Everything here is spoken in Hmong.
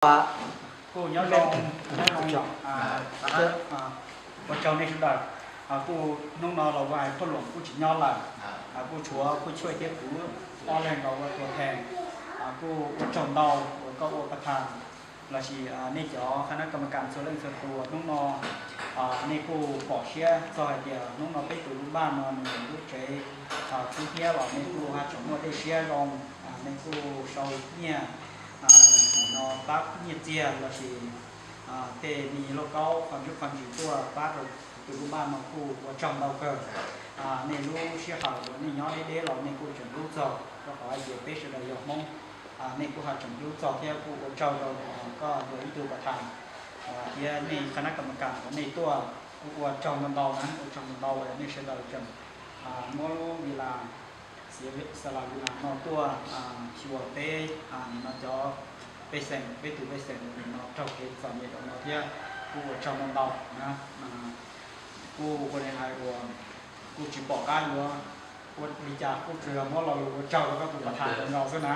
Kuj nyob zoo, nyob zoo, ua tsaug nej sawv daws. Kuj hnub no los ua hais poj luam kuj tsis nyob lawm, kuj tshuav kuj tshuav thiab kuv ob leeg los ua tua thees. Kuj ua tsaug ntau uas koj ua pas thas lossis nej cov qhab nab kam mas kas txhua leej txhua tus hnub no nej kuj pom siab txog hais tias hnub no peb tus lub npaj no nws lub tsev kub hnyiab los nej kuj haj tseem muaj dej siab zoo, nej kuj sau nyiaj no pab nyiaj txiag lossis tej me lauj kaub qhov ntsuj qhov ntsis tuaj pab rau tus lub npaj no kuj ua tsaug ntau kawg. Nej lub sij hawm uas nej nyob deb deb los nej kuj tseem hlub txog, rau qhov hais tias peb sawv daws yog Hmoob, nej kuj ho tseem hlub txog thiab kuj ua tsaug rau koj yog ib tug pas thas thiab nej qhab nab kam mas kas uas nej tuaj kuj ua tsaug ntau ntau na, ua tsaug ntau ntau uas nej sawv daws tseem muab lub Vilas, Xiav Xalas Vilas no tuaj xyuas peb no cov pej xeem, peb tus pej xeem no raug kev txom nyem rau no thiab kuj ua tsaug ntau ntau na. Kuj ua li hais uas kuj tsis pom qab yuav ua li cas, kuj tsuas yog muab lo lus ua tsaug rau koj tus pas thas ntau ntau xwb na.